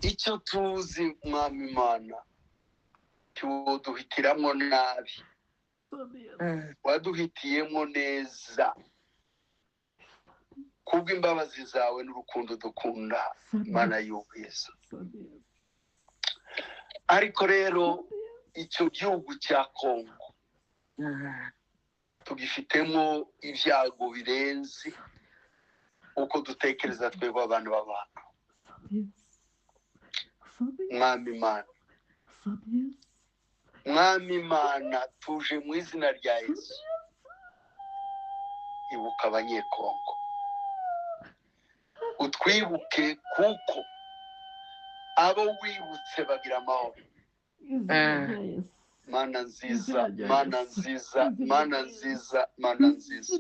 Icyo tuzi, Mwami Imana, ntiwoduhitiramo nabi, waduhitiyemo neza kubw'imbabazi zawe n'urukundo dukunda, Mana y'ubwiza. Ariko rero icyo gihugu cya Kongo tugifitemo ibyago birenze uko dutekereza twebwe abantu b'abantu. Mwami Imana, Mwami Imana, tuje mu izina rya Yesu, ibuka Abanyekongo, utwibuke, kuko abo wibutse bagira amahoro. Mana nziza, Mana nziza, Mana nziza, Mana nziza,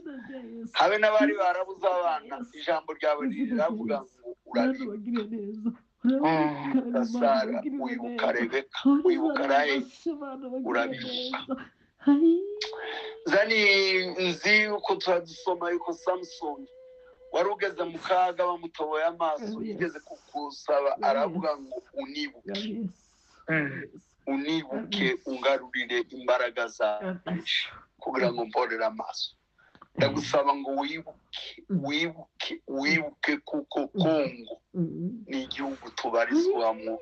habe n'abari barabuze abana, ijambo ryawe riravuga ngo urabibuka Sara, wibuka Rebeka, wibuka Raheli, urabibuka. Zani nzi yuko turadusoma yuko Samusoni wari ugeze mu kaga, bamutoboye amaso, yigeze kukusaba, aravuga ngo: "Unibuke, unibuke, ungarurire imbaraga zanje kugira ngo mporere amaso." Ndagusaba ngo wibuke, wibuke, wibuke, kuko Kongo ni igihugu tubarizwamo.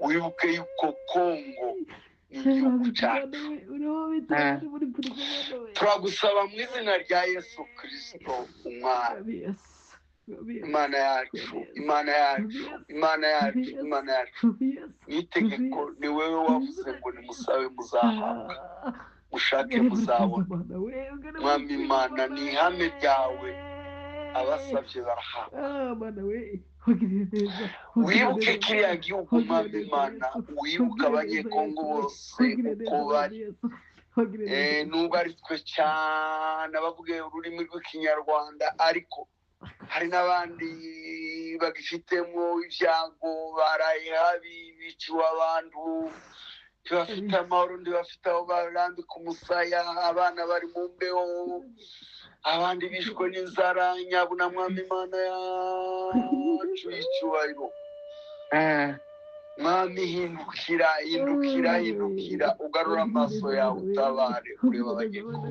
Wibuke yuko Kongo ni igihugu cyacu. Turagusaba mu izina rya Yesu Kirisito Umwana. Imana yacu, Imana yacu, Imana yacu, Imana yacu, ni itegeko, ni wowe wavuze ngo: "Nimusabe muzahabwa, mushake muzabona." Mwami Imana, ni ihame ryawe, abasabye barahabwa. Wibuke kiriya gihugu, Mwami Imana, wibuke Abanyekongo bose uko bari. Nubwo ari twe cyane abavuga ururimi rw'Ikinyarwanda, ariko hari n'abandi bagifitemo ibyago, baraye habi, biciwe abantu, ntibafite amahoro, ntibafite aho barambika umusaya, abana bari mu mbeho, abandi bishwe n'inzara. Nyabuna, Mwami Imana yacu y'icyubahiro, Mwami, hindukira, hindukira, hindukira, ugarura amaso yawe, utabare, ureba Abanyekongo.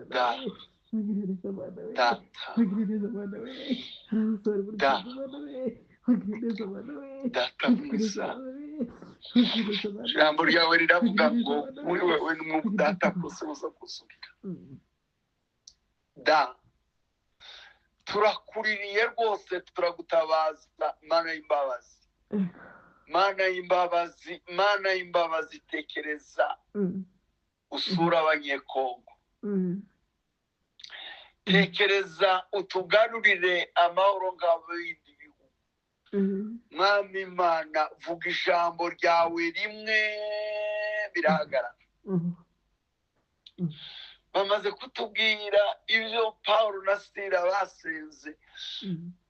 Data, Data, Data, Data mwiza, ijambo ryawe riravuga ngo muri wewe ni Data bwose buza kuzurira. Da, turakuririye rwose, turagutabaza, Mana y'imbabazi, Mana y'imbabazi, Mana y'imbabazi. Tekereza usura Abanyekongo, tekereza utugarurire amahoro nk'abindi bihugu. Mwami Imana, vuga ijambo ryawe rimwe, birahagarara. Bamaze kutubwira ibyo Paul na Sila basenze,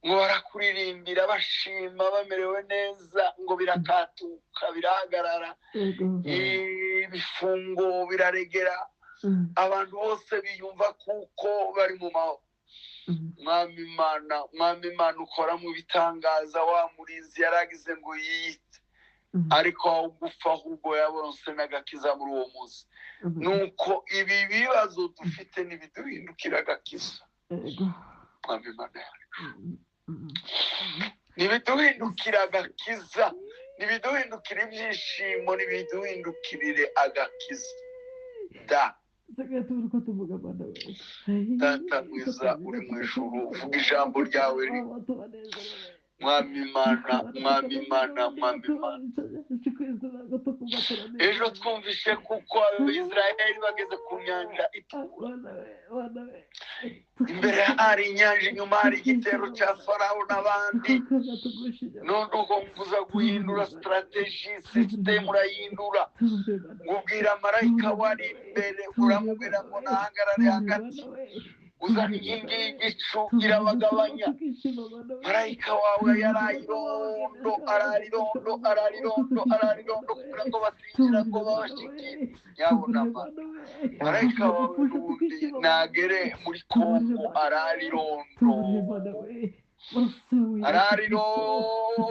ngo barakuririmbira, bashima, bamerewe neza, ngo birakatuka, birahagarara, ibifungo biraregera, abantu bose biyumva kuko bari mu mahoro. Mwami Imana, Mwami Imana, ukora mu bitangaza. Wa murinzi yaragize ngo yiyite, ariko aho gupfa ahubwo yabonse n'agakiza muri uwo munsi. Nuko ibi bibazo dufite ntibiduhindukira agakiza, Mwami Imana yacu, ntibiduhindukira agakiza, ntibiduhindukira ibyishimo, ntibiduhindukirire agakiza da. Data mwiza uri mu ijuru, uvuga ijambo ryawe rimwe. Mwami Imana, Mwami Imana, Mwami Imana, ejo twumvishe kuko Abisirayeli bageze ku Nyanja Itukura, imbere hari inyanja, inyuma hari igitero cya Farawo n'abandi. None uko nguza guhindura strategy, system urayihindura, ngo ubwira marayika wari imbere, uramubwira ngo nahagarare hagati. Uzana inkingi y'igicu irabagabanya. Marayika wawe yarayirondo ararirondo ararirondo ararirondo kugira ngo batinjira ngo babashikire. Nyabunama marayika wawe n'ubundi nagere muri Kongo ararirondo ararirondo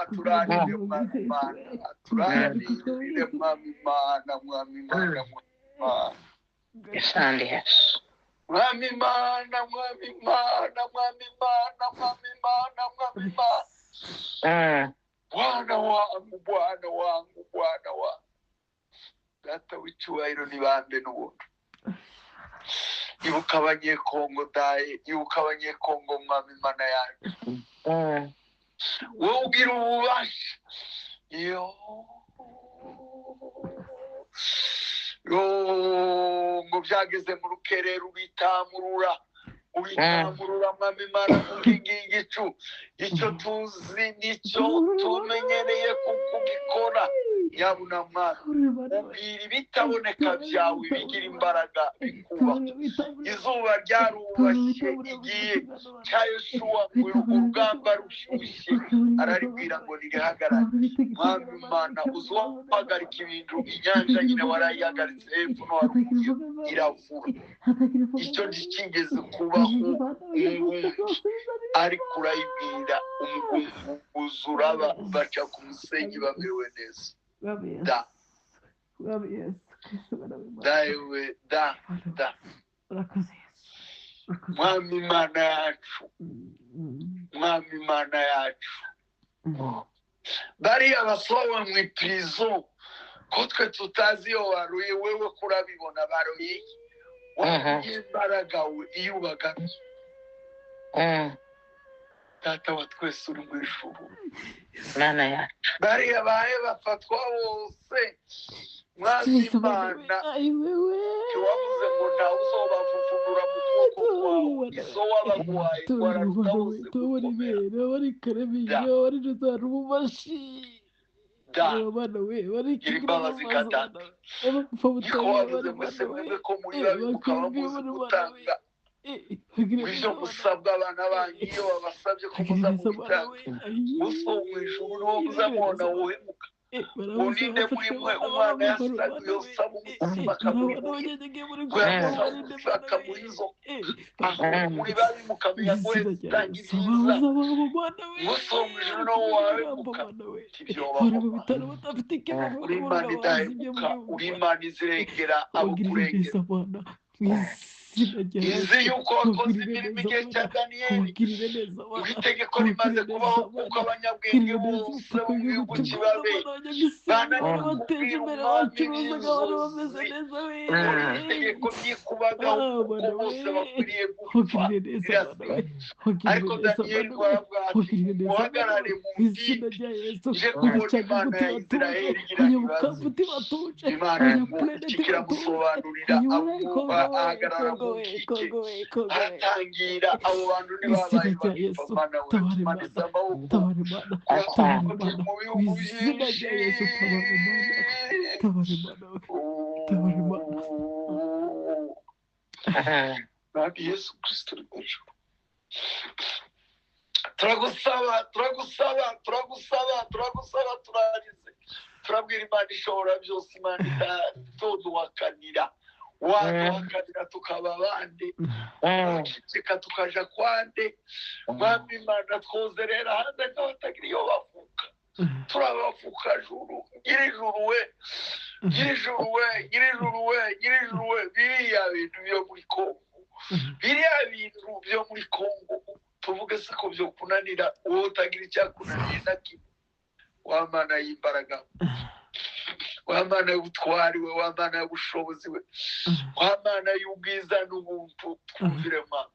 aturanire Mwami Imana, aturanire Mwami Imana, Mwami Imana, Mwami Imana. Mwami Imana, Mwami Imana, Mwami Imana, Mwami Imana, Mwami Imana. Bwana wangu, Bwana wangu, Bwana wangu. Data w'icyubahiro nibambe n'ubuntu. Ibuka Abanyekongo daye, ibuka Abanyekongo Mwami Imana yanjye. Wowe ugira ububasha. Yo ngo byageze mu rukerera uritamurura uritamurura Mwami Imana mu nkingi y'igicu. Icyo tuzi nicyo tumenyereye kugikora. Nyabuna ubwira ibitaboneka byawe bigira imbaraga bikubaho. Izuba ryarubashye igihe cya Yoshuwa ngo urugamba rushyushye, araribwira ngo nirihagarare. Mwami Imana uzuhagarika ibintu, inyanja nyine warayihagaritse hepfo no haruguru iravura. Icyo ntikigeze kubaho umugungu, ariko urayibwira umugungu uraba, baca ku musenyi bamerewe neza. Da dawe da da Mwami Imana yacu, Mwami Imana yacu. Bariya basohowe mu ipirizo ko twe tutazi iyo baruye, wewe kurabibona baruye imbaraga we iyo ubagamye. Data wa twese uri mu ijuru, Mana yacu, bariya bahe bafatwa bose. Mwami Imana ntiwavuze ngo ntawe uzobavuvunura mu kuboko kwawe, izo wabaguhaye wararuta bose gukomera. Da gira imbabazi ka data, niko wavuze mwese mwebwe ko muri babi mukaba muzi gutanga ibyo musabwa abana banyu iyo babasabye ko muza mubitanga. Muso mu ijuru niwo muzamubona wohemuka. Uninde muri mwe umwana yasabye yosaba umutsima akamuha, ko yamusaba umutsima akamuha inzoka. Aho muri babi mukamenya ngo gutanga ibyiza, muso mu ijuru niwo wahemuka. Ntibyobaho. Uri Imana idahemuka, uri Imana izirengera abo kurengera. Izi yuko wakoze imirimo igihe cya Daniyeli, itegeko rimaze kubaho kuko abanyabwenge bose bo mu gihugu kibabe bananiwe kubwira umwami n'inzozi. Itegeko ryikubagaho kuko bose bakwiriye gupfa rirasiga. Ariko Daniyeli aravuga ati muhagarare mu ndindi nje kubona Imana ya Isirayeli igira ibibazo. Imana kiramusobanurira ahagarara mu nkike aratangira abo bantu ntibabaye bagipfa. Mana we tumanitse amaboko mu bihugu byinshi. Mwami Yesu Kristo uri mu ijuru, turagusaba turagusaba turagusaba turagusaba, turarize turabwira Imana ishobora byose, Imana itaduhakanira waduhakanira tukaba abandi, tukiceka tukaja kwande. Mwami Imana twozerera hanze nk'abatagira iyo bavuka, turabavuka juru, nyirijuru we, nyirijuru we, nyirijuru we, nyirijuru we. Biriya bintu byo muri Kongo, biriya bintu byo muri Kongo tuvuge se ko byo kunanira uwo utagira icyakunaniye na kimwe. Wa Mana y'imbaraga, wa Mana y'ubutwari we, wa Mana y'ubushobozi we, wa Mana y'ubwiza n'ubuntu, twumvire Mwami,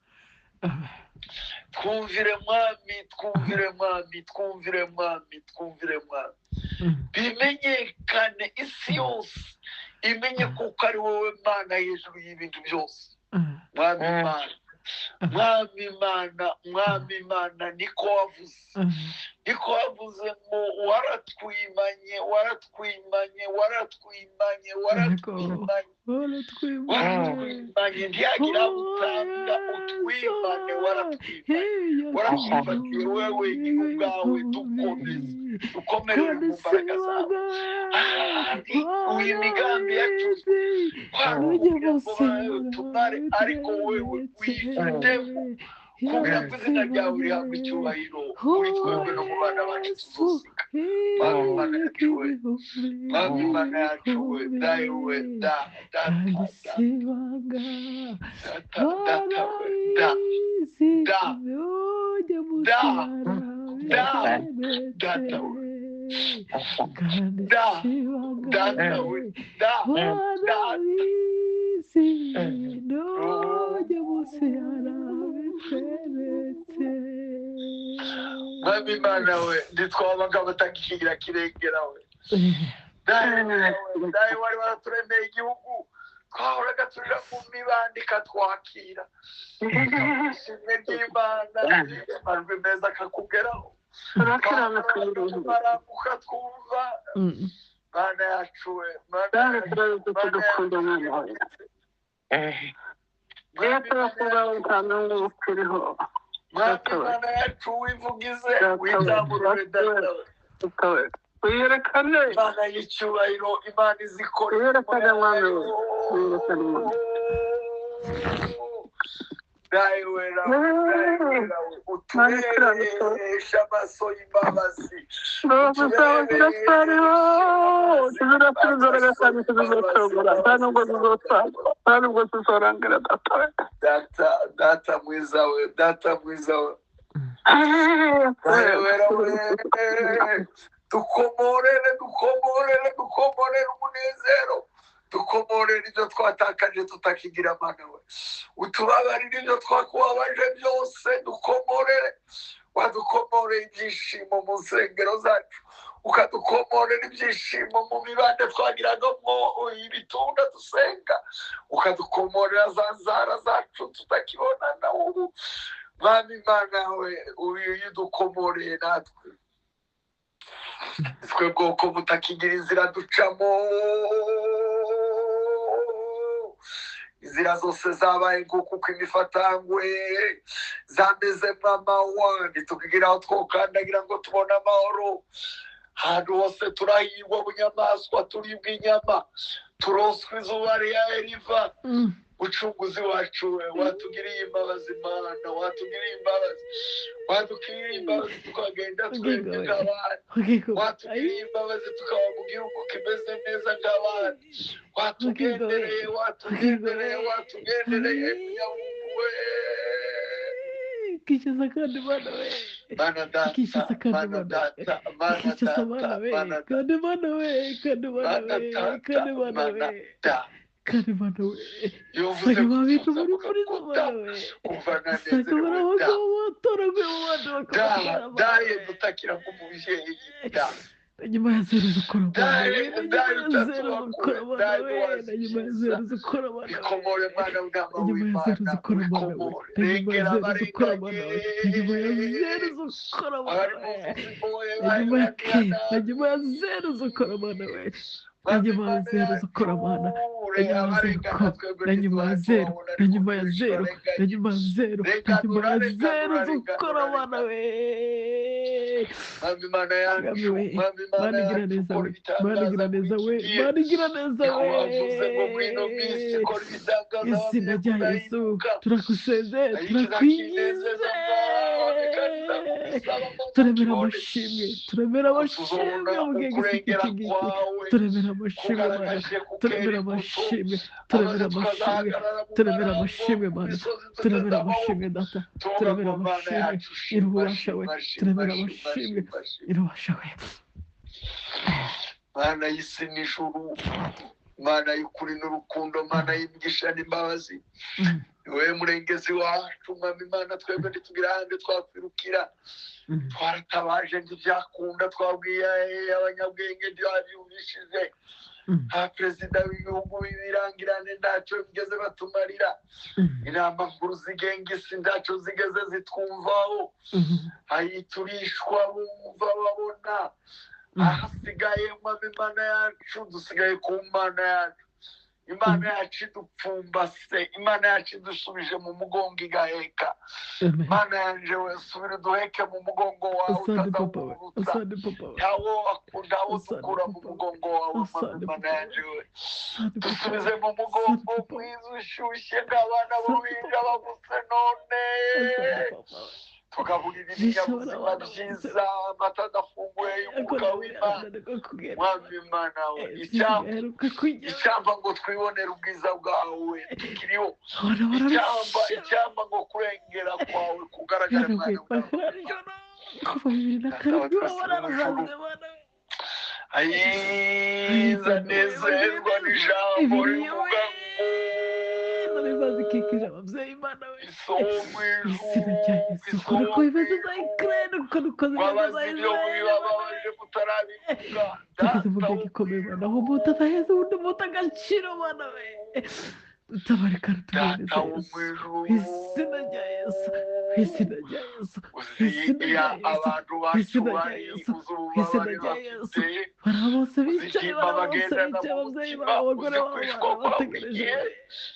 twumvire Mwami, twumvire Mwami, twumvire Mwami, twumvire Mwami. Bimenyekane isi yose imenye kuko ari wowe Mana hejuru y'ibintu byose. Mwami Imana Mwami Imana, Mwami Imana, niko wavuze, niko wavuze ngo waratwimanye, waratwimanye, waratwimanye, waratwimanye, waratwimanye, ntiyagira utanga utwimane, waratwimanye, waratwifatiye wowe wenyine ubwawe. Dukomeze, dukomerere mu mbaraga zawe. Ahari uyu migambi yacu kugira ngo tumare, ariko wewe wifitemo kugira ngo izina ryawe rihabwe icyubahiro muri twebwe no mu bana bacu tuzosiga. Mwami Imana yacu we, Mwami Imana yacu we, dawe we, da data, data, data we, da da da da data we, da data we, da data. Mwami Imana we, ntitwabaga batakigira kirengera we. Dawe wari waraturemeye igihugu, twahoraga turira mu mibande ikatwakira. Ishimwe ry'Imana, amajwi meza akakugeraho, ukatwumva. Mana yacu we, Mana Imana yacu, wivugize, wizamurure data we. Wiyerekane Imana y'icyubahiro, Imana izikora. Wiyerekane Mwami we, wiyerekane Mwami. Dawe we, uturebeshe amaso y'imbabazi. Imbabazi zawe ziracyariho, zizirasira kandi zizatuyobora, nta nubwo zizopfa, nta nubwo zizorangira data we. Data, data mwiza we, data mwiza we, dawe we, dukomorere, dukomorere, dukomorere umunezero, dukomorere ibyo twatakaje tutakigira. Mana we, utubabarire ibyo twakubabaje byose, dukomorere. Wadukomoreye ibyishimo mu nsengero zacu, ukadukomorera ibyishimo mu mibande twagiragamo ibitunda dusenga, ukadukomorera za nzara zacu tutakibonana ubu. Mwami Imana we, uyu yudukomoreye natwe, twe bwoko butakigira inzira ducamo, inzira zose zabaye nguku uko imifatangwe zamezemo amahwa, ntitukigira aho twokandagira ngo tubone amahoro. Ahantu hose turahigwa bunyamaswa, turibwa inyama, turoswa izuba rya riva. Mucunguzi wacu we, watugiriye imbabazi Mana, watugiriye imbabazi, watugiriye imbabazi tukagenda twebwe nk'abandi, watugiriye imbabazi tukaba mu gihugu kimeze neza nk'abandi, watugendereye, watugendereye, watugendereye Munyamungu we. Kinshasa kandi Mana we, Mana data, Kinshasa kandi Mana Mana we, data, Mana Kinshasa Mana data, we, Mana data, kandi Mana we, kandi Mana Mana we, data, kandi Mana Mana we, da. kandi Mana we. Iyo uvuze Usanga babita gutuza muri mvuga muri ko Mana da, we, kumva usanga nanezerewe da. bari abagabo batoraguye mu bandi Da, bakabatwara Mana daye we. dutakira nk'umubyeyi da. Na nyuma ya zeru zukora Mana Daye, we, na nyuma daye ya zeru utatuba zukora kure, Mana daye we, na nyuma ya ntiwazikiza. zeru zukora Mana we. Bikomore mwana w'intama Na nyuma ya zeru w'Imana, zukora Mana we, bikomore. na nyuma ya Rengera zeru zukora Mana we, na nyuma ya abarenganye. zeru zukora Mana Abari mu we. nzu z'imbohe Na nyuma ya ke, baheraniye na nyuma ya zeru zukora Mana we, na Mwami nyuma ya Imana zeru yacu, zukora Mana, na nyuma ya zeru abarengana ko, twebwe na nyuma ya ntitwari zeru, tubabona na ariko nyuma ya twinshi zeru, na barenganye. nyuma ya zeru, na nyuma Renganura, ya zeru renganura, zukora renganura, Mana renganura. we. Mwami Imana Mwami yacu, we, Mwami Imana Mana igira yacu, neza kora we, Mana ibitangaza igira muri neza iki we, gihe. Mana igira neza Niko we. wavuze ngo muri ino minsi kora ibitangaza Izina bamwe rya Yesu kudahinduka. turagusenze, Ariko turakwinginze. izakinezeza mwawe kandi izakugusaba ngo Turemera mukibone. amashimwe, turemera Ko amashimwe tuzobona mu gihe gisa ukurengera iki ngiki. kwawe Turemera amashimwe Mana, kugaragaje kukera turemera imbuto, amashimwe, turemera amaze amashimwe, tukazahagarara mu turemera marambo, amashimwe mu Mana, misozi turemera tutazavaho, amashimwe Data, tuvuga turemera ngo Mana amashimwe yacu, shima, irubasha we, shima, shima, turemera shima, amashimwe shima, shima. irubasha we. Mana y'isi n'ijuru, Mana y'ukuri n'urukundo, Mana y'imigisha n'imbabazi, ni wowe murengezi wacu. Mwami Imana, twebwe ntitugira ahandi twakwirukira, twaratabaje ntibyakunda, twabwiye abanyabwenge ntibabyumvishije. Abaperezida b'ibihugu b'ibirangirane ntacyo bigeze batumarira. Inama nkuru zigenga isi ntacyo zigeze zitwumvaho. Ayiturishwa bumva babona. Ahasigaye mwami Imana yacu, dusigaye ku Mana yacu. Imana yacu idupfumbase, Imana yacu idusubije mu mugongo igaheka. Mana yanje we, subira uduheke mu mugongo wawe, Asante papa we. utazawurutsa. Asante papa we. Ntawo ntawo Asante dukura mu papa we. mugongo wawe, mwami Asante Imana papa we. yanje we. Asante papa we. Dusubize mu Asante mugongo papa we. mwiza ushyushye nk'abana Asante b'uruhinja papa we. bavutse none. Asante papa we. Tugaburira Zishobora ibinyabuzima abana bose. byiza, amata adafunguye Ariko y'umwuka nawe w'Imana. ananirwa kugenda. Mwami Imana we, icyampa Sigaheruka kujya. icyampa ngo twibonere ubwiza bwawe tukiriho. Abana Icyampa bararusha. icyampa ngo kurengera kwawe kugaragare, Yarabwe mwana w'Imana. bararusha. Kuva bibiri na Data wa karindwi twese uri mu ijuru, bararusanze bana we. ayiza nezerwa n'ijambo rivuga ngo Dore ibibazo ikikije ababyeyi Mana we. isomo mu Izina rya ijuru, Yesu, ukora isomo uko mu ibibazo za ijuru. Ukraine, ukora uko ibibazo za Mwabaze ibyo Israel, Mana we. bibababaje mutarabivuga. Tugeze mu Data gihe wo gikomeye Mana, aho umuntu ataheza undi muntu agaciro Mana we. Dutabare kandi tuboneze Data wo Yesu. mu ijuru, Mu izina rya Yesu, mu izina rya Yesu, mu uzi izina iya rya Yesu, abantu mu bacu izina rya bari, Yesu, uzi mu izina ububabare rya Yesu. bafite, Bari bose uzi bicaye, intimba bari bose bagendana bicaye, mu ababyeyi mutima, babo, abagore uzi babo, kwishwa bana kwa buri bategereje gihe. we.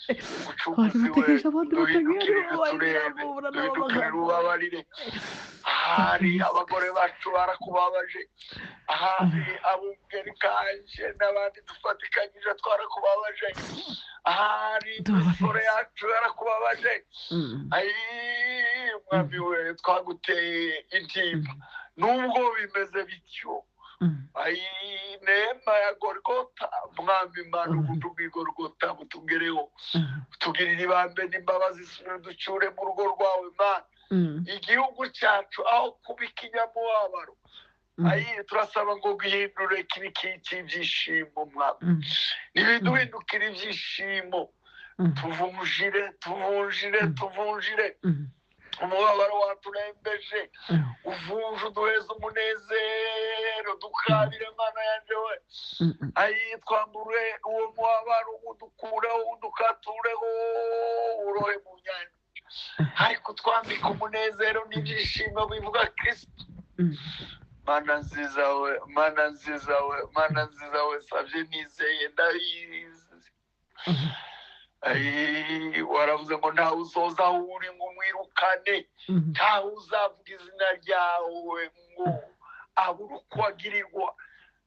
Abantu Mucunguzi we, bategereje abandi batagira duhindukirire nibo uturebe, bayiramura nabo duhindukirire bahamura. ubabarire. Ahari abagore bacu barakubabaje, ahari abungeri kanje n'abandi dufatikanyije twarakubabaje, ahari imisoro Tubabarire. yacu yarakubabaje. Ayi mwami we, twaguteye intimba nubwo bimeze bityo. Ayi neema ya Golgota, mwami Imana, ubuntu bw'Igorgota butugereho, tugirire ibambe n'imbabazi, subira ducyure mu rugo rwawe Mana. Igihugu cyacu aho kuba ikinyamubabaro, ayi turasaba ngo guhindure kibe cy'ibyishimo, mwami. Nibiduhindukire ibyishimo, tuvunjire, tuvunjire, tuvunjire umubabaro waturembeje, uvunje uduheze umunezero, dukabire Mana yanje we. Ayi twambure uwo mubabaro, udukureho, udukatureho, urohe mu nyanja, ariko twambika umunezero n'ibyishimo bivuga Kristo. Mana nziza we, Mana nziza we, Mana nziza we, sabye nizeye, ndabizi. Ayi waravuze ngo ntawe uzoza aho uri ngo umwirukane, ntawe uzavuga izina ryawe ngo abure uko agirirwa.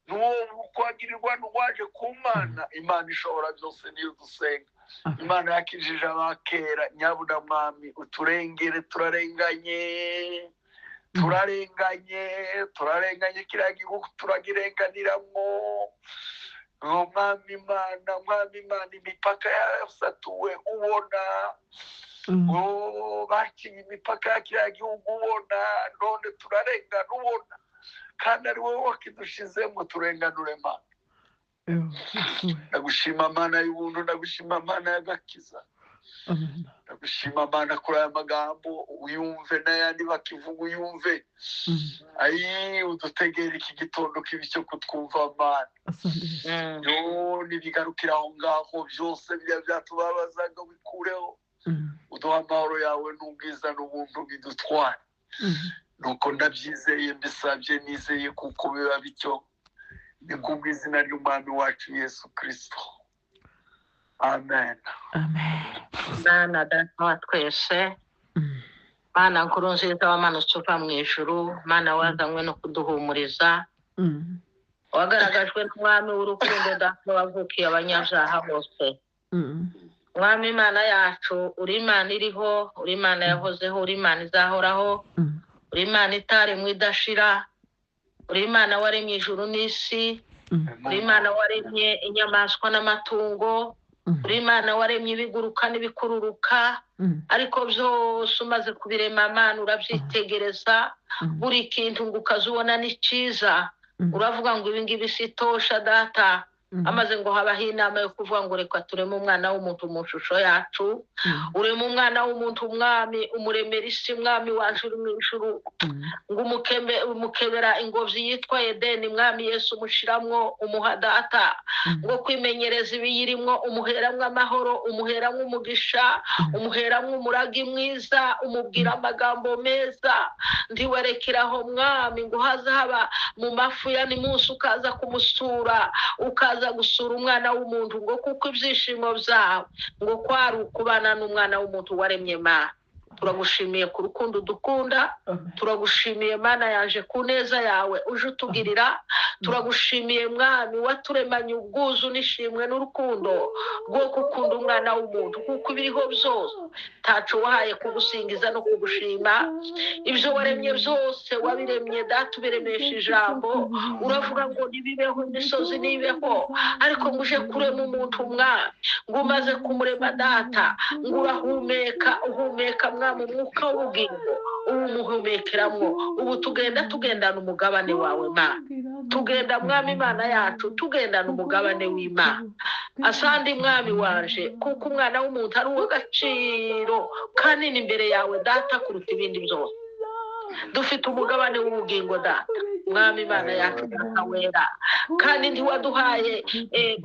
N'uwo uko agirirwa n'uwaje ku Mana. Imana ishobora byose niyo dusenga, Imana yakijije abakera. Nyabuna mwami, uturengere, turarenganye, turarenganye, turarenganye, kiriya gihugu turagirenganiramo. Ngo mwami Imana, mwami Imana, imipaka yarasatuwe ubona, ngo baciye imipaka ya kiriya gihugu ubona, none turarengana ubona, kandi ari wowe wakidushizemo. Turenganure Mana. Ndagushima Mana y'ubuntu, ndagushima Mana y'agakiza, ndagushima Mana kuri aya magambo, uyumve n'ayandi bakivuga uyumve. Ayi udutegere iki gitondo kibi cyo kutwumva Mana. Asante Yesu. Yo nibigarukira aho ngaho byose biriya byatubabazaga bikureho, uduha amahoro yawe n'ubwiza n'ubuntu bidutwara. Nuko ndabyizeye, mbisabye nizeye kuko biba bityo, ni kubw'izina ry'umwami wacu Yesu Kristo, amen. Amen. Mana data wa twese, Mana nkuru nziza wamanutse uva mu ijuru, Mana wazanywe no kuduhumuriza, wagaragajwe n'umwami w'urukundo data wavukiye abanyabyaha bose. Mwami Imana yacu, uri Imana iriho, uri Imana yahozeho, uri Imana izahoraho, uri Imana itaremwe idashira, uri Imana waremye ijuru n'isi, uri Imana waremye inyamaswa n'amatungo, uri Imana waremye ibiguruka n'ibikururuka, ariko byose umaze kubirema Mana urabyitegereza, buri kintu ngo ukazubona ni cyiza, uravuga ngo ibi ngibi si tosha data. Amaze ngo habaho inama yo kuvuga ngo reka tureme umwana w'umuntu mu shusho yacu, ureme umwana w'umuntu umwami, umuremera isi mwami waje uri mu ijuru, ngo umukebera ingobyi yitwa Edeni mwami Yesu umushiramwo umuha data, ngo kwimenyereza ibiyirimwo umuheramwo amahoro, umuheramwo umugisha, umuheramwo umuragi mwiza, umubwira amagambo meza. Ntiwerekeraho mwami ngo haza haba mu mafu ya ni munsi ukaza kumusura, ukaza gusura umwana w'umuntu, ngo kuko ibyishimo byawe ngo kwari ukubana n'umwana w'umuntu waremye Mana. Turagushimiye ku rukundo dukunda, turagushimiye Mana yaje ku neza yawe uje utugirira, turagushimiye mwami waturemanye ubwuzu n'ishimwe n'urukundo rwo gukunda umwana w'umuntu, kuko ibiriho byose ntaco wahaye kugusingiza no kugushima. Ibyo waremye byose wabiremye data ubiremesha ijambo, uravuga ngo nibibeho imisozi nibeho, ariko ngo uje kurema umuntu mwami, ngo umaze kumurema data ngo urahumeka, uhumeka mwami umwuka w'ubugingo uwumuhumekeramwo. Ubu tugenda tugendana umugabane wawe Mana, tugenda mwami Imana yacu tugendana umugabane w'Imana. Asandi mwami wanje, kuko umwana w'umuntu ari uw'agaciro kanini imbere yawe data kuruta ibindi byose. Dufite umugabane w'ubugingo data mwami Imana yacu data wera, kandi ntiwaduhaye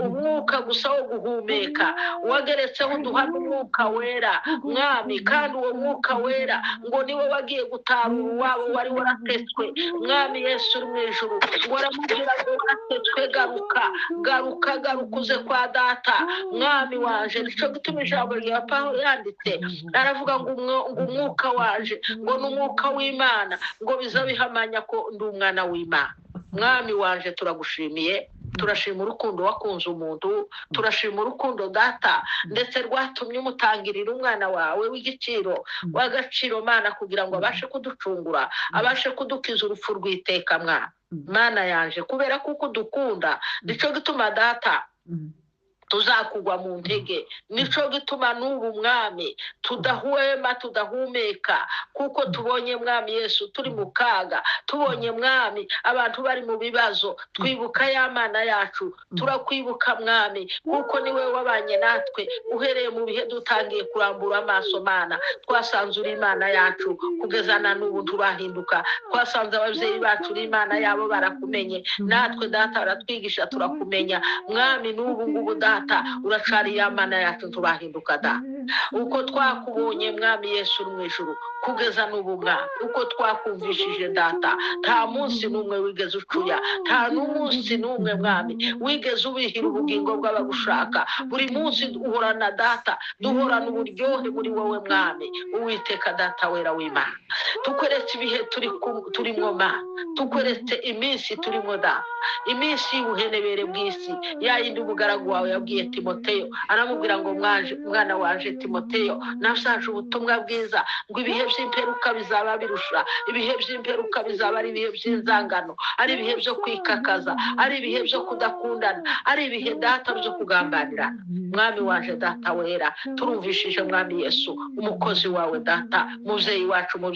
umwuka gusa wo guhumeka, wageretseho uduha n'umwuka wera mwami, kandi uwo mwuka wera ngo niwe wagiye gutarura uwabo wari waratetswe. Mwami Yesu uri mu ijuru, ngo aramubwira ngo waratetswe, garuka garuka garuka uze kwa data. Mwami wanje, nico gituma ijambo rya Pawulo yanditse aravuga ngo umwuka wanje ngo ni umwuka w'Imana, ngo biza bihamanya ko ndi umwana w'Imana. Mwami wanje turagushimiye, turashima urukundo wakunze umuntu, turashima urukundo data ndetse rwatumye umutangirira umwana wawe w'igiciro w'agaciro Mana, kugira ngo abashe kuducungura, abashe kudukiza urupfu rw'iteka. Mwana Mana yanje, kubera kuko dukunda, nico gituma data tuzakugwa mu ntege, nico gituma n'ubu mwami tudahwema tudahumeka, kuko tubonye mwami Yesu turi mu kaga, tubonye mwami abantu bari mu bibazo, twibuka ya Mana yacu, turakwibuka mwami, kuko niwe wabanye natwe uhereye mu bihe dutangiye kurambura amaso Mana. Twasanze uri Imana yacu kugeza na n'ubu turahinduka, twasanze ababyeyi bacu uri Imana yabo barakumenye, natwe data baratwigisha turakumenya mwami. N'ubu ngubu data uracari ya Mana yacu turahinduka da. Uko twakubonye mwami Yesu uri mu ijuru kugeza n'ubu mwami, uko twakumvishije data, nta munsi n'umwe wigeze ucuya, nta n'umunsi n'umwe mwami wigeze ubihira ubugingo bw'abagushaka. Buri munsi uhorana data, duhorana uburyohe muri wowe mwami Uwiteka data wera w'Imana. Tukweretse ibihe turimo Mana, tukweretse iminsi turimo data, iminsi y'ubuhenebere bw'isi, ya yindi umugaragu wawe yabwiye Timoteyo, aramubwira ngo mwana wanje Timoteyo, nasaje ubutumwa bwiza ngo ibihe by'imperuka bizaba birusha, ibihe by'imperuka bizaba ari ibihe by'inzangano, ari ibihe byo kwikakaza, ari ibihe byo kudakundana, ari ibihe data byo kugambanirana. Mwami wanje data wera, turumvishije mwami Yesu umukozi wawe data, muvyeyi wacu mu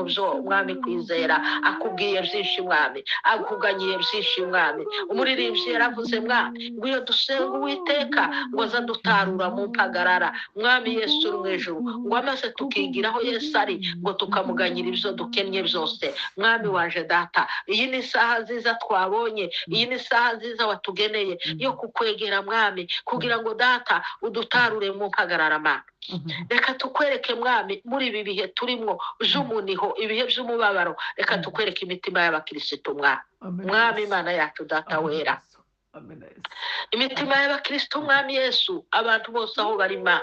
byo mwami kwizera, akubwiye byinshi mwami, akuganyiye byinshi mwami. Umuririmbyi yaravuze mwami ngo iyo dusenga Uwiteka ngo aza dutarura mu mpagarara. Mwami Yesu uri mu ijuru, ngo amaze tukigiraho Yesu ari, ngo tukamuganyira ibyo dukennye byose. Mwami wanje data, iyi ni isaha nziza twabonye, iyi ni isaha nziza watugeneye yo kukwegera mwami, kugira ngo data udutarure mu mpagarara Mana. Reka tukwereke mwami muri ibi bihe turimo by'umuniho, ibihe by'umubabaro, reka tukwereke imitima y'abakirisitu mwami. Mwami Imana yacu data wera, imitima y'abakirisitu mwami Yesu, abantu bose aho bari Mana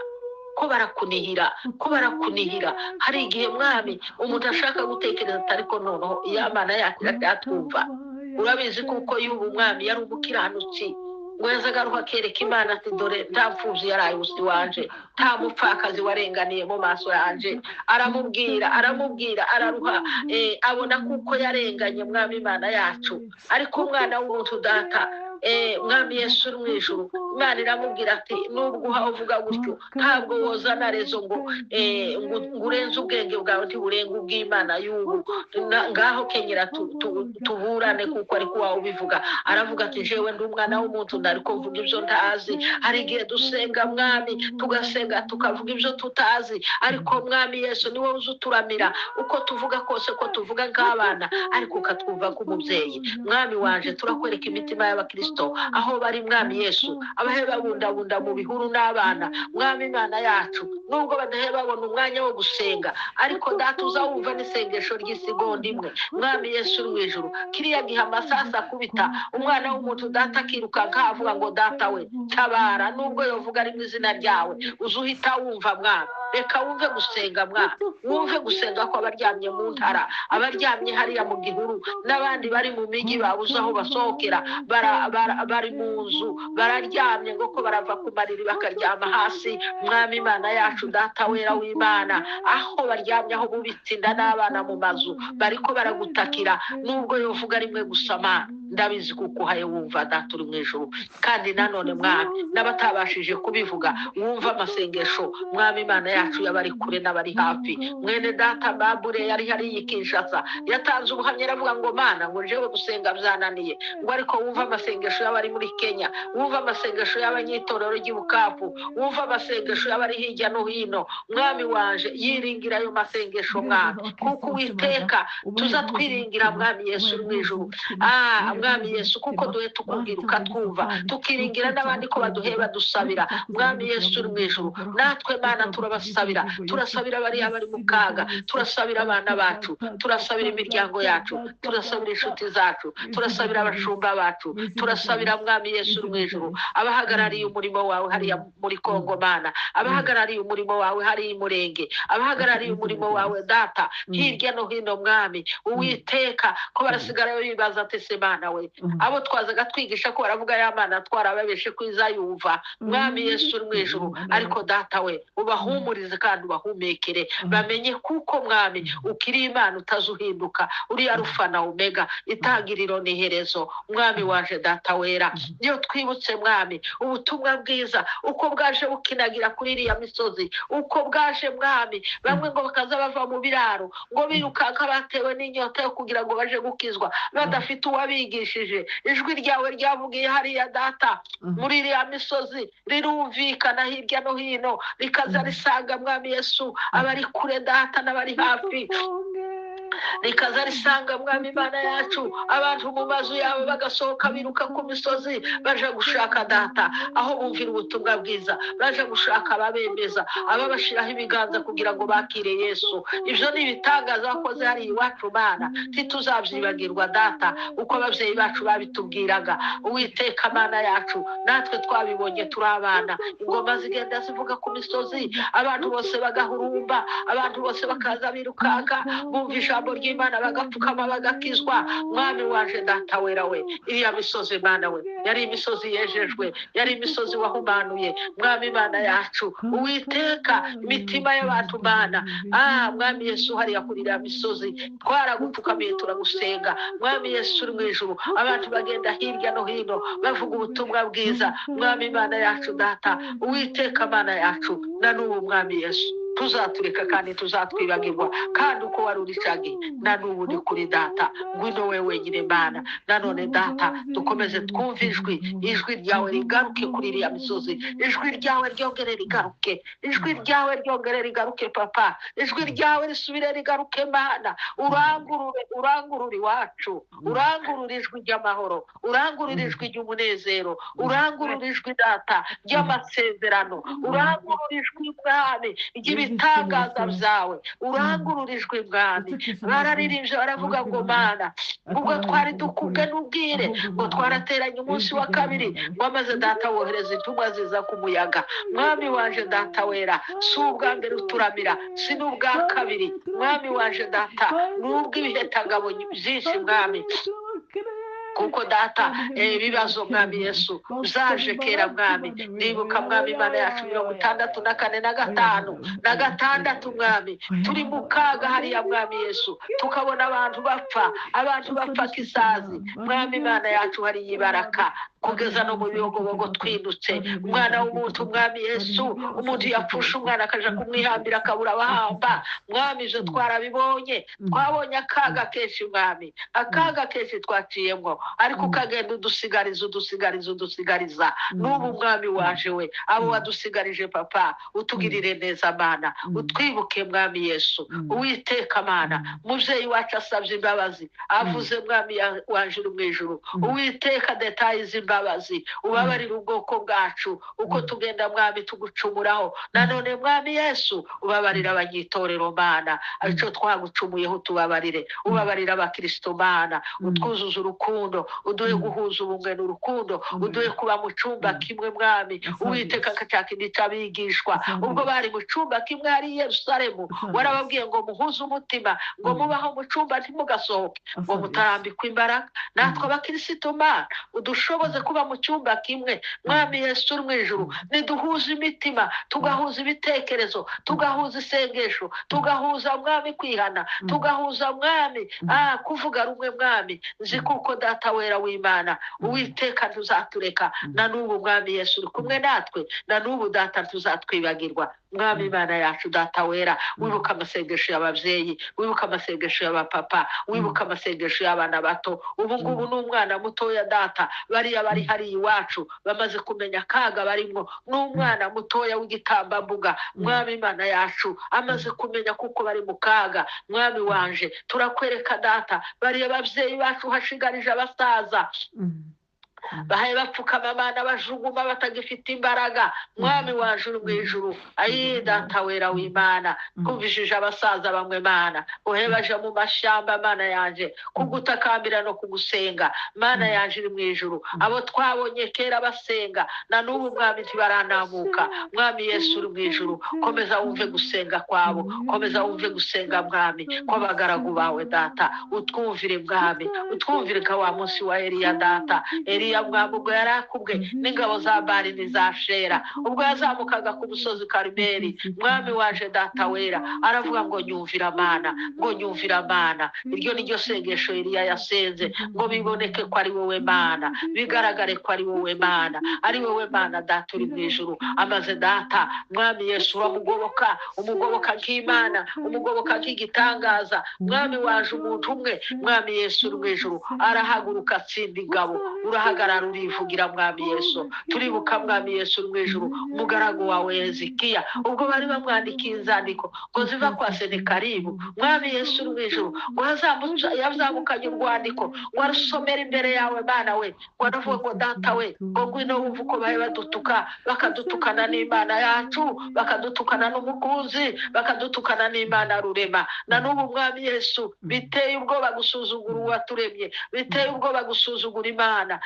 ko barakunihira, ko barakunihira. Hari igihe mwami umuntu ashaka gutekereza ariko noneho iya Mana yacu iratwumva. Urabizi kuko y'ubu mwami yari umukiranutsi, ngo yazagaruka akereka Imana ati dore nta mfuvyi yaraye usi wanje, nta mupfakazi warenganiye mu maso yanje. Aramubwira aramubwira araruha, abona kuko yarenganye mwami Imana yacu. Ariko umwana w'umuntu data Mwami Yesu uri mu ijuru, Imana iramubwira ati nubwo uha uvuga gutyo ntabwo wozana rezo ngo urenze ubwenge bwawe, ntiburenga ubw'Imana y'ubu. Ngaho kenyera tuburane kuko ariko wawe ubivuga. Aravuga ati jewe ndi umwana w'umuntu ndariko mvuga ibyo ntazi. Hari igihe dusenga Mwami, tugasenga tukavuga ibyo tutazi, ariko Mwami Yesu ni wowe uzi uturamira uko tuvuga kose, ko tuvuga nk'abana ariko ukatwumva nk'umubyeyi. Mwami wanje, turakwereka imitima y'abakristo aho bari Mwami Yesu, abahe babundabunda mu bihuru n'abana. Mwami Imana yacu, nubwo badahe babona umwanya wo gusenga, ariko data uzawumva n'isengesho ry'isegonda imwe. Mwami Yesu uri mu ijuru, kiriya gihe amasasa akubita umwana w'umuntu, data akirukanka avuga ngo data we tabara, nubwo yovuga ari mu izina ryawe uzuhita wumva. Mwami, reka wumve gusenga Mwami, wumve gusenga ko abaryamye mu ntara, abaryamye hariya mu gihuru, n'abandi bari mu migi babuze aho basohokera, bari mu nzu bararyamye ngo ko barava ku mariri bakaryama hasi. Mwami Imana yacu, data wera w'Imana, aho baryamye, aho bubitse inda n'abana mu mazu, bariko baragutakira, nubwo yovuga rimwe gusa Mana, ndabizi kuko uhaye wumva data uri mu ijuru. Kandi nanone Mwami, n'abatabashije kubivuga wumva amasengesho Mwami Imana yacu y'abari kure n'abari hafi. Mwene data Babure yari hariya i Kinshasa, yatanze ubuhamya aravuga ngo Mana, ngo jewe gusenga byananiye, ngo ariko wumva amasengesho y'abari muri Kenya, wumva amasengesho y'abanyitorero ry'i Bukavu, wumva amasengesho y'abari hirya no hino. Mwami wanje, yiringira ayo masengesho Mwami, kuko Uwiteka tuza twiringira Mwami Yesu uri mu ijuru. Mwami Yesu, kuko duhe tukubwira ukatwumva, tukiringira n'abandi ko baduhe badusabira. Mwami Yesu uri mu ijuru, natwe Mana turabasabira, turasabira bariya bari mu kaga, turasabira abana bacu, turasabira imiryango yacu, turasabira inshuti zacu, turasabira abashumba bacu, turasabira Mwami Yesu uri mu ijuru abahagarariye umurimo wawe hariya muri Kongo Mana, abahagarariye umurimo wawe hariya i Murenge, abahagarariye umurimo wawe data hirya no hino. Mwami Uwiteka, ko barasigara bibaza ati se Mana we, abo twazaga twigisha ko baravuga ya Mana twarababeshe ko izayumva. Mwami Yesu uri mu ijuru, ariko data we ubahumurize kandi ubahumekere, bamenye kuko Mwami ukiri Imana utazuhinduka, uri Arufa na Omega, itangiriro n'iherezo. Mwami waje data wera, iyo twibutse Mwami ubutumwa bwiza uko bwaje bukinagira kuri iriya misozi, uko bwaje Mwami, bamwe ngo bakaza bava mu biraro ngo birukanka batewe n'inyota yo kugira ngo baje gukizwa, badafite uwabigishije. Ijwi ryawe ryavugiye hariya data muri iriya misozi rirumvikana hirya no hino, rikaza risanga Mwami Yesu abari kure data n'abari hafi, rikaza risanga Mwami Imana yacu abantu mu mazu yabo bagasohoka biruka ku misozi baje gushaka data aho bumvira ubutumwa bwiza, baje gushaka ababemeza, ababashiraho ibiganza kugira ngo bakire Yesu. Ibyo ni ibitangaza wakoze hariya iwacu Mana, ntituzabyibagirwa data uko ababyeyi bacu babitubwiraga. Uwiteka Mana yacu, natwe twabibonye turi abana, ingoma zigenda zivuga ku misozi, abantu bose bagahurumba, abantu bose bakaza birukanka bumva ijambo ry'Imana bagapfukama bagakizwa. Mwami waje data wera we, iriya misozi Mana we yari imisozi yejejwe, yari imisozi wahumanuye. Mwami Imana yacu, Uwiteka imitima y'abantu Mana, Mwami Yesu hariya kuri iriya misozi twaragupfukamiye turagusenga. Mwami Yesu uri mu ijuru, abantu bagenda hirya no hino bavuga ubutumwa bwiza. Mwami Imana yacu data, Uwiteka Mana yacu, na n'ubu Mwami Yesu tuzatureka kandi tuzatwibagirwa, kandi uko wari uri cagi na n'ubu ni kuri data. Ngwino we wenyine Mana. Nanone data dukomeze twumve ijwi ryawe rigaruke kuri iriya misozi, ijwi ryawe ryongere rigaruke, ijwi ryawe ryongere rigaruke papa, ijwi ryawe risubire rigaruke Mana. Urangurure, urangurure iwacu, urangurure ijwi ry'amahoro, urangurure ijwi ry'umunezero, urangurure ijwi data ry'amasezerano, urangurure ijwi Mwami ry'ibitangaza byawe, urangurure ijwi Mwami. Bararirimbye baravuga ngo Mana, ubwo twari dukubwe n'ubwire, ngo twarateranye umunsi wa kabiri, ngo maze data wohereza intumwa ziza ku muyaga. Mwami waje data wera, si ubwa mbere uturamira, si n'ubwa kabiri. Mwami waje data, n'ubw'ibihetangabo byinshi Mwami, kuko data ibibazo Mwami Yesu byaje kera Mwami. Nibuka Mwami Imana yacu 64 na 5 na 6 Mwami, turi mu kaga hariya Mwami Yesu, tukabona abantu bapfa, abantu bapfa kisazi. Mwami Imana yacu hariya ibaraka Kugeza no mu bibogobogo twinutse. Umwana w'umuntu, Mwami Yesu, umuntu yapfusha umwana akaja kumwihambira akabura abahamba. Mwami, ivyo twarabibonye. Twabonye akaga kenshi, Mwami, akaga kenshi twaciyemwo, ariko ukagenda udusigariza, udusigariza, udusigariza. N'ubu, Mwami waje we, abo wadusigarije, Papa, utugirire neza, Mana, utwibuke, Mwami Yesu. Uwiteka Mana, muvyeyi wacu asabye imbabazi, avuze, Mwami wanje uri mu ijuru, Uwiteka, detaye z'imbabazi, ubabarire ubwoko bwacu uko tugenda, Mwami, tugucumuraho. Nanone, Mwami Yesu, ubabarire abanyitorero, Mana, ico twagucumuyeho tubabarire. Ubabarire abakristo, Mana, utwuzuze urukundo, uduhe guhuza ubumwe n'urukundo, uduhe kuba mu cumba kimwe, Mwami Uwiteka, cya kindi c'abigishwa ubwo bari mu cumba kimwe hari i Yerusalemu. Warababwiye ngo muhuze umutima, ngo mubaho mu cumba, ntimugasohoke ngo mutarambikwa imbaraga. Natwe abakristo, Mana, udushoboze kuba mu cyumba kimwe. Mwami Yesu uri mu ijuru, niduhuze imitima, tugahuza ibitekerezo, tugahuza isengesho, tugahuza, Mwami, kwihana, tugahuza, Mwami, kuvuga rumwe, Mwami, nzi kuko Data wera w'Imana, Uwiteka, ntuzatureka. Na n'ubu, Mwami Yesu, uri kumwe natwe. Na n'ubu, Data, ntuzatwibagirwa. Mwami Imana yacu, Data wera, wibuka amasengesho y'ababyeyi, wibuka amasengesho y'abapapa, wibuka amasengesho y'abana bato. Ubu ngubu ni umwana mutoya, Data, bariya bari hariya iwacu bamaze kumenya akaga barimwo. N'umwana mutoya w'igitambambuga, Mwami Imana yacu, amaze kumenya kuko bari mu kaga. Mwami wanje, turakwereka, Data, bariya babyeyi bacu hashigarije abasaza bahaye bapfukama abana bajuguma batagifite imbaraga. Mwami waje uri mu ijuru, ayi Data wera w'Imana, twumvishije abasaza bamwe, Mana, uhe baja mu mashyamba, Mana yanje, kugutakambira no kugusenga. Mana yanje iri mu ijuru, abo twabonye kera basenga, na n'ubu, Mwami, ntibaranamuka. Mwami Yesu uri mu ijuru, komeza wumve gusenga kwabo, komeza wumve gusenga, Mwami, kw'abagaragu bawe, Data. Utwumvire, Mwami, utwumvire nka wa munsi wa Eliya, Data. Eliya, Mwami, ubwo yari akubwe n'ingabo za Bari n'iza Shera, ubwo yazamukaga ku musozi Karumeli, Mwami waje, Data wera, aravuga ngo nyumvira Mana, ngo nyumvira Mana. Iryo ni ryo sengesho Eliya yasenze, ngo biboneke ko ari wowe Mana, bigaragare ko ari wowe Mana, ari wowe Mana, Data uri mu ijuru. Amaze, Data, Mwami Yesu, uramugoboka, umugoboka nk'Imana, umugoboka nk'igitangaza. Mwami waje, umuntu umwe, Mwami Yesu uri mu ijuru, arahaguruka atsinda ingabo. Urahagarara, urivugira, Mwami Yesu. Turibuka, Mwami Yesu uri mu ijuru, umugaragu wawe Hezekiya, ubwo bari bamwandikiye inzandiko ngo ziva kwa Senekaribu. Mwami Yesu uri mu ijuru, ngo yazamukanye urwandiko ngo arusomere imbere yawe, Mana we, ngo aravuga ngo Data we, ngo ngwino wumve uko bari badutuka, bakadutukana n'Imana yacu, bakadutukana n'umukunzi, bakadutukana n'Imana rurema. Na n'ubu, Mwami Yesu, biteye ubwoba gusuzugura uwaturemye, biteye ubwoba gusuzugura Imana.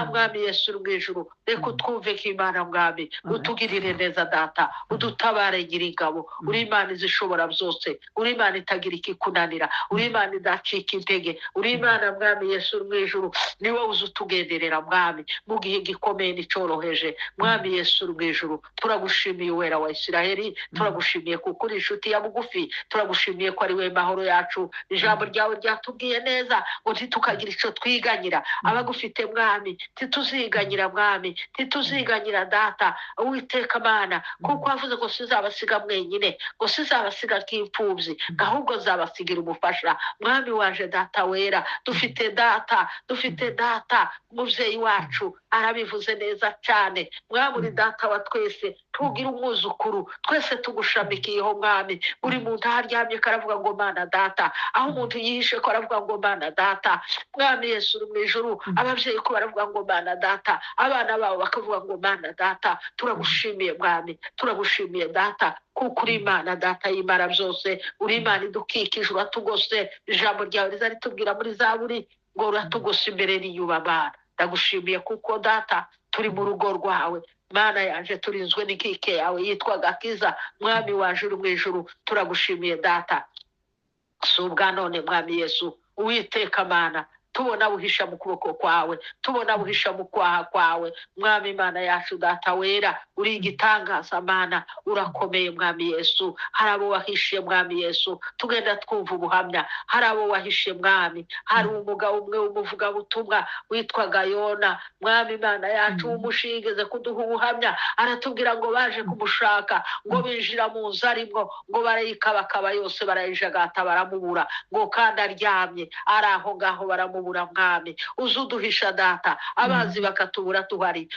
Mwami Yesu uri mu ijuru, reka utwumve k'Imana, Mwami, utugirire neza, Data, udutabare Nyiringabo. Uri Imana izishobora byose, uri Imana itagira ikikunanira, uri Imana idacika intege, uri Imana, Mwami Yesu uri mu ijuru, ni wowe uzi utugenderera, Mwami, mu gihe gikomeye n'icyoroheje. Mwami Yesu uri mu ijuru, turagushimiye, Uwera wa Isiraheli, turagushimiye kuko uri inshuti ya bugufi, turagushimiye ko ari we mahoro yacu. Ijambo ryawe ryatubwiye neza ngo ntitukagira icyo twiganyira. Abagufite, Mwami, ntituziganyira, Mwami, ntituziganyira, Data Uwiteka Mana, kuko wavuze ngo sinzabasiga mwenyine, ngo sinzabasiga nk'imfubyi, ahubwo nzabasigira umufasha. Mwami waje, Data wera, dufite Data, dufite Data. Umubyeyi wacu arabivuze neza cyane. Mwami, uri Data wa twese, tugira umwuzukuru, twese tugushamikiyeho, Mwami. Buri muntu aho aryamye karavuga ngo Mana Data, aho umuntu yihishe ko aravuga ngo Mana Data. Mwami Yesu uri mu ijuru, ababyeyi ko baravuga ngo Mana Data, abana babo bakavuga ngo Mana Data. Turagushimiye, Mwami, turagushimiye, Data, kuko uri Imana, Data y'Imana byose, uri Imana idukikije, uratugose. Ijambo ryawe riza ritubwira muri Zaburi ngo uratugose imbere n'inyuma. Mana, ndagushimiye kuko, Data, turi mu rugo rwawe. Mana yanje, turinzwe n'inkike yawe yitwa Gakiza. Mwami waje uri mu ijuru, turagushimiye, Data. Si ubwa none, Mwami Yesu Uwiteka Mana. Tubona buhisha mu kuboko kwawe, tubona buhisha mu kwaha kwawe. Mwami Imana yacu, Data wera, uri igitangaza Mana, urakomeye Mwami Yesu. Hari abo wahishe Mwami Yesu, tugenda twumva ubuhamya. Hari abo wahishe Mwami. Hari umugabo umwe w'umuvugabutumwa witwaga Yona, Mwami Imana yacu, w'umushigeze kuduha ubuhamya, aratubwira ngo baje kumushaka, ngo binjira mu nzu arimwo, ngo barayikabakaba yose, barayijagata, baramubura, ngo kandi aryamye ari aho ngaho baramubura. Mwami, uze uduhisha Data, abanzi bakatubura tuhari,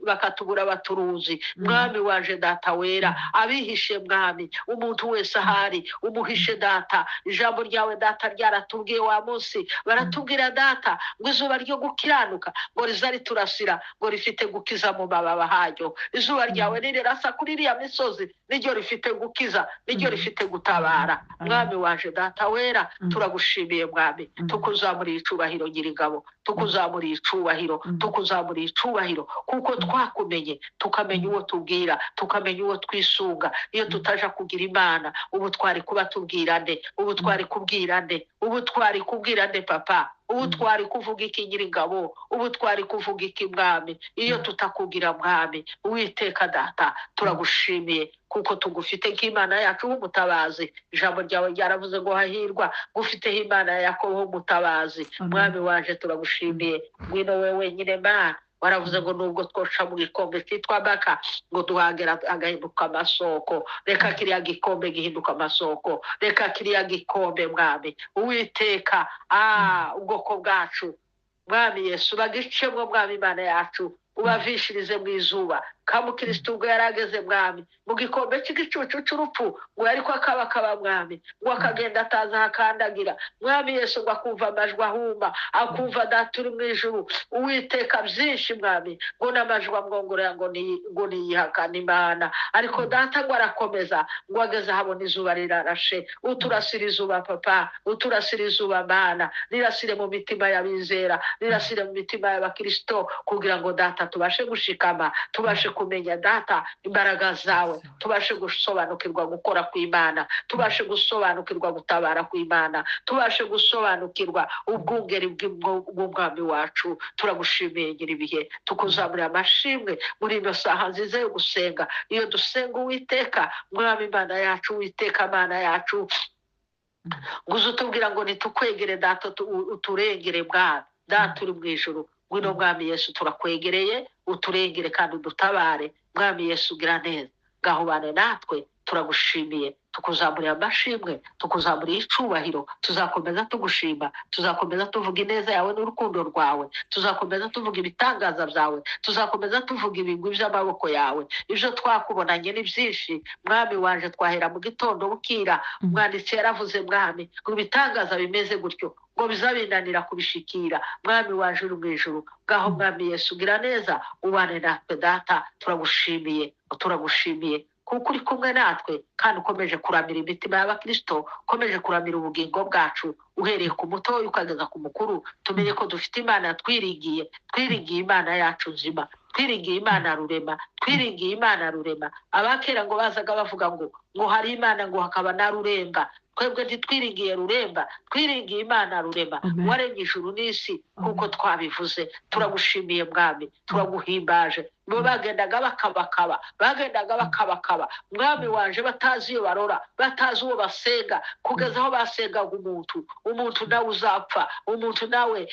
bakatubura baturuzi. Mwami waje Data wera, abihishe Mwami, umuntu wese ahari umuhishe Data. Ijambo ryawe Data ryaratubwiye wa munsi, baratubwira Data ngo izuba ryo gukiranuka ngo riza riturasira, ngo rifite gukiza mu mababa haryo. Izuba ryawe nirirasa kuri iriya misozi, niryo rifite gukiza, niryo rifite gutabara. Mwami waje Data wera, turagushimiye Mwami, tukuzamuriye icubahiro Nyir'ingabo, tukuzamuriye icubahiro, tukuzamuriye icubahiro, kuko twakumenye, tukamenya uwo tubwira, tukamenya uwo twisunga. Iyo tutaja kugira Imana, ubu twari kuba tubwira nde? Ubu twari kubwira nde? Ubu twari kubwira nde Papa? Ubu twari kuvuga iki Nyir'ingabo? Ubu twari kuvuga iki Mwami iyo tutakugira Mwami? Uwiteka Data, turagushimiye kuko tugufite nk'Imana yacu w'umutabazi. Ijambo ryawe ryaravuze ngo hahirwa gufiteho Imana ya Yakobo w'umutabazi. Mwami waje, turagushimiye. Ngwino we wenyine Mana. Waravuze ngo nubwo twoca mu gikombe cyitwa Baka, ngo duhagera agahinduka amasoko. Reka kiriya gikombe gihinduka amasoko, reka kiriya gikombe Mwami Uwiteka, ubwoko bwacu Mwami Yesu bagicemwo. Mwami Imana yacu, ubavishirize mu izuba. Kamukristo ubwo yarageze Mwami mu gikombe cy'igicucu cy'urupfu, ngo yariko akabakaba Mwami, ngo akagenda atazi aho akandagira. Mwami Yesu, ngo akumva amajwi ahuma, akumva Data uri mu ijuru Uwiteka byinshi Mwami, ngo n'amajwi amwongorera ngo niyihakane Imana. Ariko Data ngo arakomeza, ngo ageze ahabona izuba rirarashe. Uturasira izuba Papa, uturasira izuba Mana, rirasire mu mitima y'abizera, rirasire mu mitima y'abakristo, kugira ngo Data tubashe gushikama, tubashe kumenya Data imbaraga zawe, tubashe gusobanukirwa gukora kw'Imana, tubashe gusobanukirwa gutabara kw'Imana, tubashe gusobanukirwa ubwungeri bw'Umwami wacu. Turagushimiye Nyir'ibihe, tukuzamurira amashimwe muri ino saha nziza yo gusenga. Iyo dusenga Uwiteka Mwami Imana yacu, Uwiteka Mana yacu, ngo uze utubwira ngo nitukwegere Data, uturengere Mwami Data uri mu ijuru. Ngwino Mwami Yesu, turakwegereye, uturengere kandi udutabare. Mwami Yesu, ugira neza, ngaho ubane natwe. Turagushimiye, tukuzamurira amashimwe, tukuzamurira icubahiro. Tuzakomeza tugushima, tuzakomeza tuvuga ineza yawe n'urukundo rwawe, tuzakomeza tuvuga ibitangaza byawe, tuzakomeza tuvuga ibigwi by'amaboko yawe. Ibyo twakubonanye ni byinshi Mwami wanje, twahera mu gitondo bukira. Umwanditsi yaravuze Mwami ngo ibitangaza bimeze gutyo ngo bizabinanira kubishikira. Mwami waje uri mu ijuru, ngaho Mwami Yesu ugira neza, ubane natwe Data. Turagushimiye, turagushimiye kuko uri kumwe natwe kandi ukomeje kuramira imitima y'abakristo, ukomeje kuramira ubugingo bwacu, uhereye ku mutoya ukageza ku mukuru. Tumenye ko dufite Imana twiringiye, twiringiye Imana yacu nzima, twiringiye Imana rurema, twiringiye Imana rurema. Abakera ngo bazaga bavuga ngo hari Imana, ngo hakaba na Ruremba. Twebwe ntitwiringiye Ruremba, twiringiye Imana rurema, waremye ijuru n'isi kuko twabivuze. Turagushimiye Mwami, turaguhimbaje. Bo bagendaga bakabakaba, bagendaga bakabakaba Mwami wanje, batazi iyo barora, batazi uwo basenga, kugeza aho basengaga umuntu, umuntu nawe uzapfa, umuntu nawe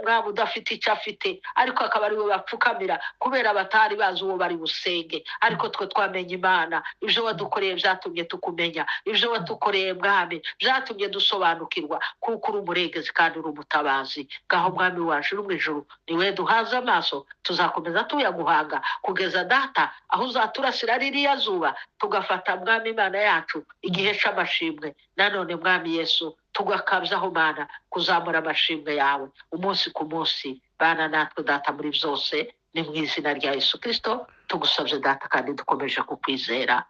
Mwami udafite icyo afite, ariko akaba ari we bapfukamira kubera batari bazi uwo bari busenge. Ariko twe twamenye Imana. Ibyo wadukoreye byatumye tukumenya, ibyo wadukoreye Mwami byatumye dusobanukirwa kuko uri umurengezi kandi uri umutabazi. Ngaho Mwami waje uri mu ijuru, niwe duhaze amaso, tuzakomeza tuyaguhanga kugeza Data aho uzaturasira ririya zuba, tugafata Mwami Imana yacu igihe c'amashimwe. Nanone Mwami Yesu, tugakabyaho Mana kuzamura amashimwe yawe umunsi ku munsi. Bana natwe Data muri byose, ni mu izina rya Yesu Kristo tugusabye Data kandi dukomeje kukwizera.